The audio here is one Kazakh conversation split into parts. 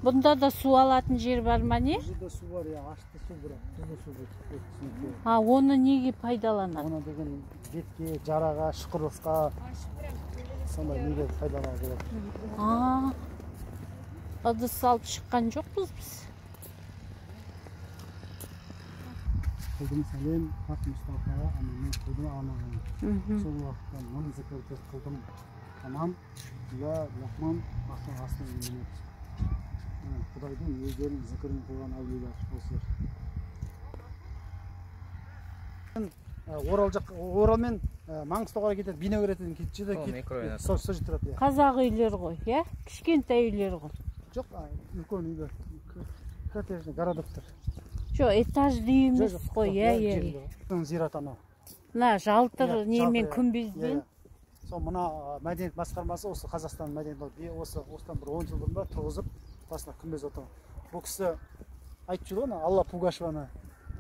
Бұнда да су алатын жер бар ма не? Бұл жерде су бар, иә, ашты су, бірақ тұзды су бұл. А оны неге пайдаланады? Оны деген бетке, жараға, шұқырлыққа, сондай неге пайдалануға болады. А, ыдыс алып шыққан жоқпыз біз. Қылдым сәлем, Хақ Мұстафаға, мен қылдым аман. Сол уақытта мың зікірді қылдым тамам, я Рахман, астына Құдайдың өздерінің зікірін қылған әулиелер осылар. Орал жақ, Орал мен Маңғыстауға қарай кетеді, Бейнеу кетеді, кетеді, сол жерде тұрады. Қазақ үйлер ғой, иә? Кішкентай үйлер ғой. Жоқ, үлкен үйлер. Коттеджный городоктар. Жоқ, этажды үй емес қой, иә, иә. Зират анау. Мына жалтыр немен күмбезбен. Сол мына мәдениет басқармасы осы Қазақстан мәдениет осы осыдан бір 10 жыл бұрын ба тұрғызып басына күмбез отырған. Бұл кісі айтып жүр ғой, Алла Пугачеваны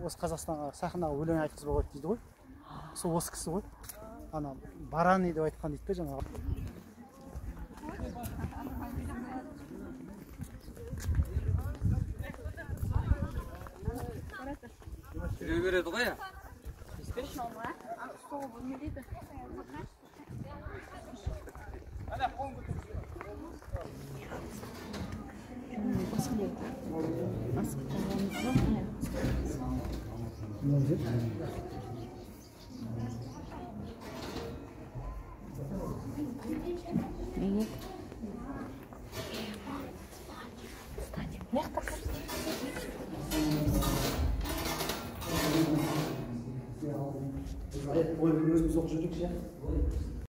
осы Қазақстанға сахнаға өлең айтқызбай қойды дейді ғой. Сол осы кісі ғой. Ана бараны деп айтқан дейді де жаңағы. Жүре береді ғой, я? Өзіміз оқып жүрдік ше.